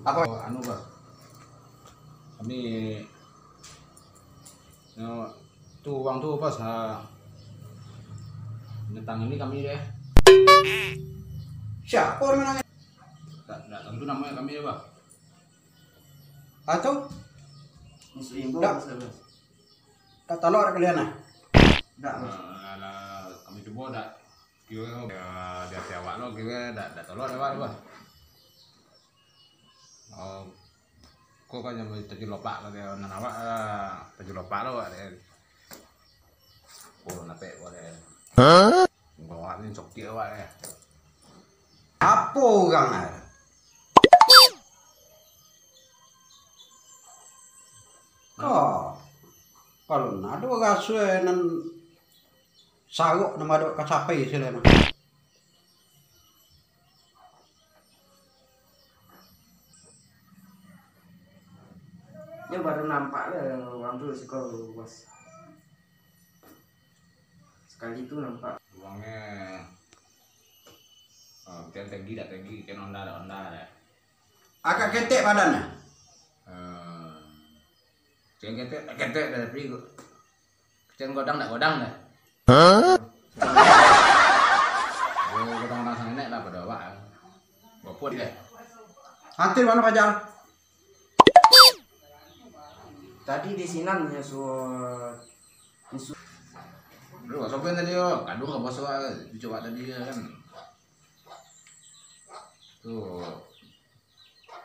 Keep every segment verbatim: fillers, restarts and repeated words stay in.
Apo? Anu, Bos. Kami, no, tu uang tu, Bos, ha, datang ini kami deh. Siapo namanya? Tak, tak tantu namonyo kami deh, Bos. Atau? Masuk imbau, Dak. Bos, Bos. Tak tolak dak kalian, ah? Dak, Bos. Ah, alah, kami cubo dak. Kiro, eh, di ateh awak lo, kiro dak, dak tolak dek awak tu, Bos. Oh, ko kan yang tajulopak lo dia, nan awak, ah, tajulopak lo awak deh. Oh, napek awak deh. Hah? Awak ni cokik awak deh. Apo urang ah? Ko, kalau nado raso nan sarok nan madok ka capai sila mah. Nyo baru nampak lah urang tu siko, Bos. Sakali tu nampak. Uangnyo, ah, kecek tegi dak tegi, kecek onda dak onda dah. Agak ketek badannyo. Ah. Kecek ketek, ketek dah, tapi kecek godang dak godang dah. Hah? Oh, godang-godang sangenek lah pado awak. Baput deh. Antir mano, Fajar? Tadi di sinan nyo suo, nyo suo. Lu, sopian tadi yo, kadung ka bos awak, cucuk awak tadi yo kan. Tu.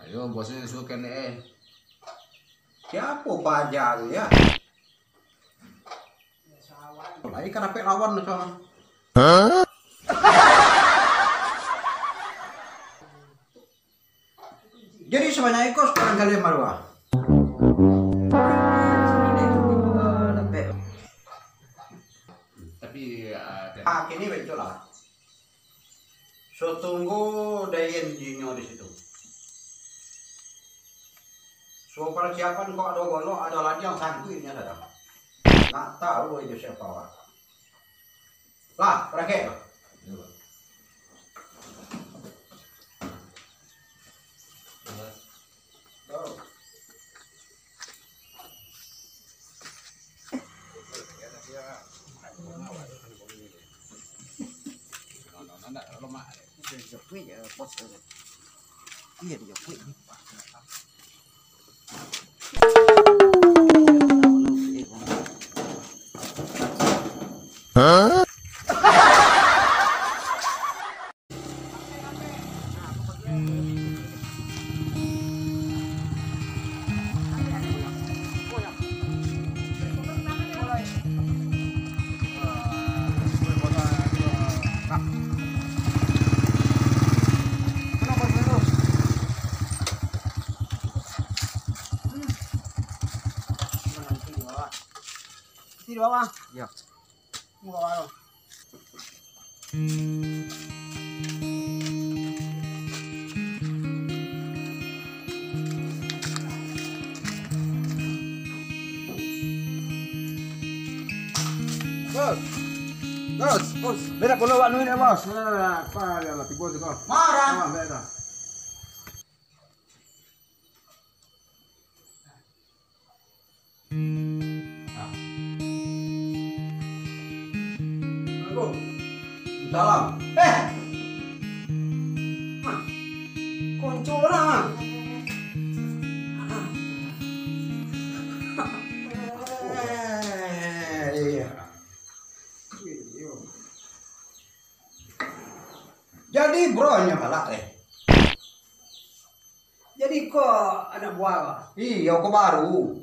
Ayo, bosnyo suo kene, eh. Siapo Fajar tu, ya? Lai ka dapek lawan tu, sama. Hah? Jadi sabanyak iko sekarang kalian baru, ah? Tapi, ah, kini baitulah. Satunggu dain jinyo di situ. Suo parasiapan kok ado golok, ado ladiang, sangkuiknyo sajo. Nak tahu itu siapa awak. Lah, parangkek. Di bawah. Iya. Di bawah lo. Bos. Bos. Bos. Beda pulo wak nui dek, Bos. Nah, apa ya lah tibo tu kau. Marah. Ah, beda. Assalamualaikum. Salam. Eh! Hah? Konco urang, ah. Eh, iya. Jadi, bro, nyo galak, eh. Jadi ko anak buah ko? Iyo, ko baru.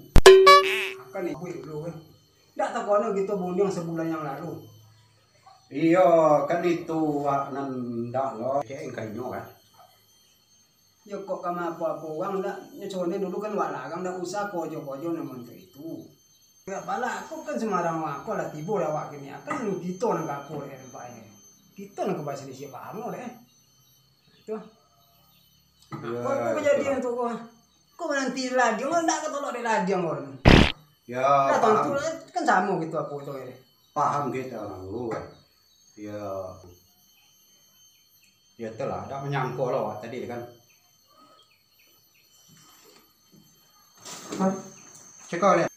Kan ibuik dulu kan. Ndak takono kito bundiang sabulan yang lalu. Iyo, kan itu wak nan ndak lo, cek engka inyo kan. Yo kok ka maapo-apo urang ndak, nyo contoh dulu kan wak larang ndak usah kojo-kojo nan montok itu. Ndak pala, ko kan sembarang wak, ko lah tibo lah wak kini, kan kito nan ka apo dek tampek e. Kito nan ka basilisiah paham lo dek. Tu. Iyo, ko, ko kajadian tu ko. Ko mananti ladiang, ko ndak ka tolak dek ladiang ko. Yo, paham. Datang tu lah, kan samo gitu apo tu, eh. Paham kito, Bang Guru, kan. Yo. Yo, itulah, ndak manyangko lo awak tadi, kan. Ceko liek.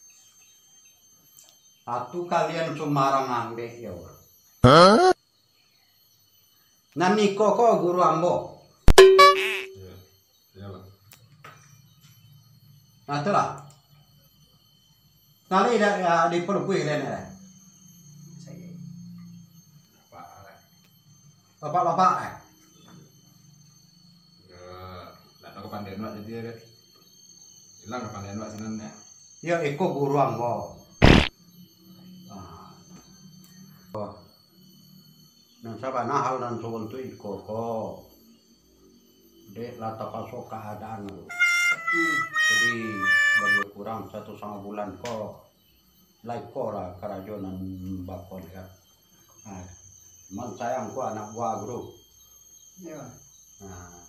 Atu kalian sumbarang ambek yo. Nan iko ko guru ambo. Iyo. Iyo, Bang. Nah, itulah. Ngali dak, ya, dipelebui kalian, ya. Bapak, eh. Bapak-bapak, eh. Yo, dak tahu kapan dia nak jadi, ya, deh. Hilang kapan dia nak sinan, ya. Yo, iko guru ambo. Ah. Oh. Nan sabana hal nan sauntuak iko ko, dek lah tapaso kaadaan tu. Hmm. Jadi, labiah kurang satu satangah bulan ko, lai ko lah karajo nan bako ni kan. Nah, memang sayang ko anak buah guru. Yo. Nah,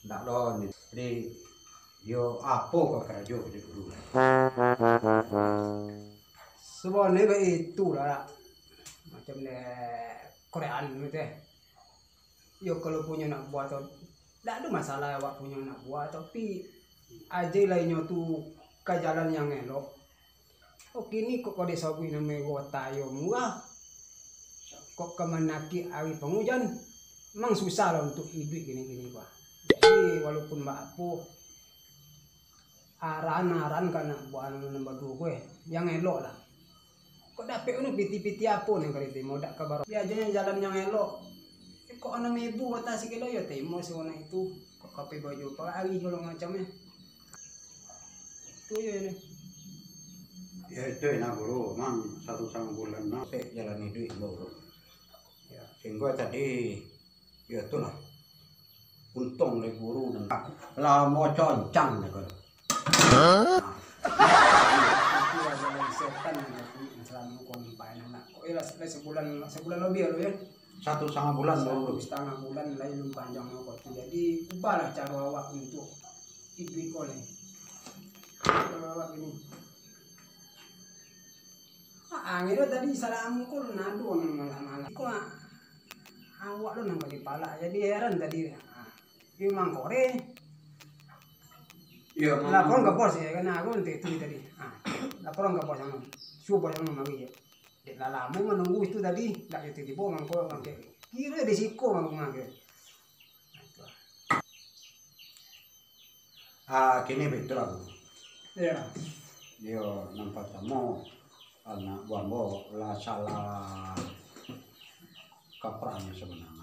ndak doh ni. Jadi, yo apo ko karajo di guru lah. Sabananyo baitu lah. Macam dek korean tu teh. Yo, kalau punyo anak buah tu, dak ado masalah awak punyo anak buah, tapi, aje lah inyo tu ka jalan yang elok. Oh, kini kok, kok disabuik namo kota yo murah, kok ka manakik ari pangujan, memang susah lah untuak iduik kini-kini ko. Jadi, walaupun baapo, arahan-arahan ka anak buah nan baduo ko, eh, yang elok lah. Kok dapek anu piti-piti apo nan ka ditimo, dak ka baro. Diajanyo jalan yang elok. Eh, kok anam ibu kota sakilo yo timo sanak itu. Kok kape baju parak ari sagalo macam, eh. Tu yo ni. Ya, itu enak, Guru. Mang, satu satangah bulan, nah, sek jalan iduik, Guru. Ya. Sehingga tadi, ya, itulah. Untung dek guru nan lah mau concang dek guru. Hah? Nah. Itu lah jalan setan yang aku selama kau nampak anak. Kok, eh, lah, lah sebulan, sebulan lebih lalu, ya. Satu satangah bulan, Guru. Satu satangah bulan, lah, belum panjang kau tu. Jadi, ubahlah cara awak untuk iduik kau ni. Kalau awak gini. Ah, angin tu tadi salam ko nado nan malah-malah. Ko, ah, awak tu nan ka dipalak. Jadi heran tadi. Ah, iyo mangkore. Iyo, laporan ka bos ya, kan aku nanti itu tadi. Ah, laporan ka bos anu. Suruh bos anu mari ya. Dek lah lamo manunggu itu tadi, dak tibo-tibo mangko mangke. Kiro di siko mangko mangke. Nah, itu lah. Ah, kini baitulah, Guru. Iyo. Iyo, nan partamo, anak buah ambo lah salah kaprahnyo sabananyo.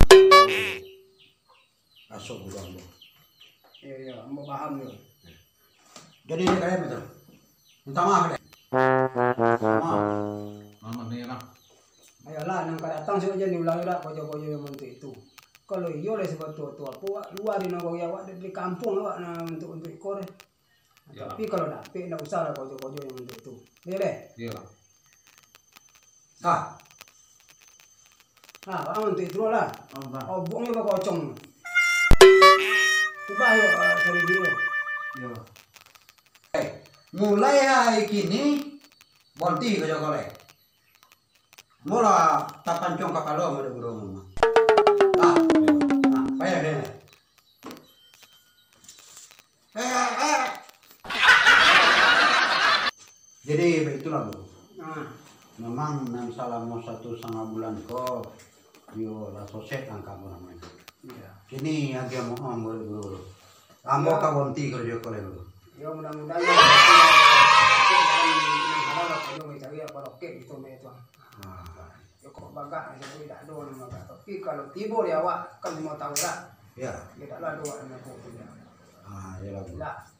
Asuak guru ambo. Iyo, iyo, ambo paham tu. Jadi, dek kalian tu, minta maaf, dek. Maaf. Maaf, dek, lah. Ayolah, nan ka datang sajo jan diulangi dak kojo-kojo yang bantuak itu. Kalau iyo lah sabatua-tua apo, awak lua di nagari awak, di kampuang awak nan bantuak-bantuak iko deh. Iyolah. Tapi kalau dapek, ndak usah lah kojo-kojo yang bantuak itu. Iyo deh. Iyolah. Ah. Ah, bantuak itu lah. Oh, bah. Obuang yo bakocong. Ubah yo, ah, sorry dulu. Iyolah. Eh, mulai hari kini, bonti kojo ko lai. Mula tapancung kapalo mode burung. Ah, ah, payah deh. Eh, eh. Jadi, baitulah, Bro. Ah. Memang nan salamo satu satangah bulan ko, yo lah sosek angka urang main. Iya. Kini agiah mohon, Bro, Bro. Ambo ka bonti karajo ko lai, Bro. Yo, mudah-mudahan yo, nan halal lah, kalau mencari apa roket gitu, Mbak, itu. Ah. Yo, kok bagak, jadi dak ado nan bagak. Tapi kalau tibo di awak, kan limo taun dak. Ya. Ya, dak lah ado awak nan kuat tu, ya. Ah, iyalah, Bro. Dak.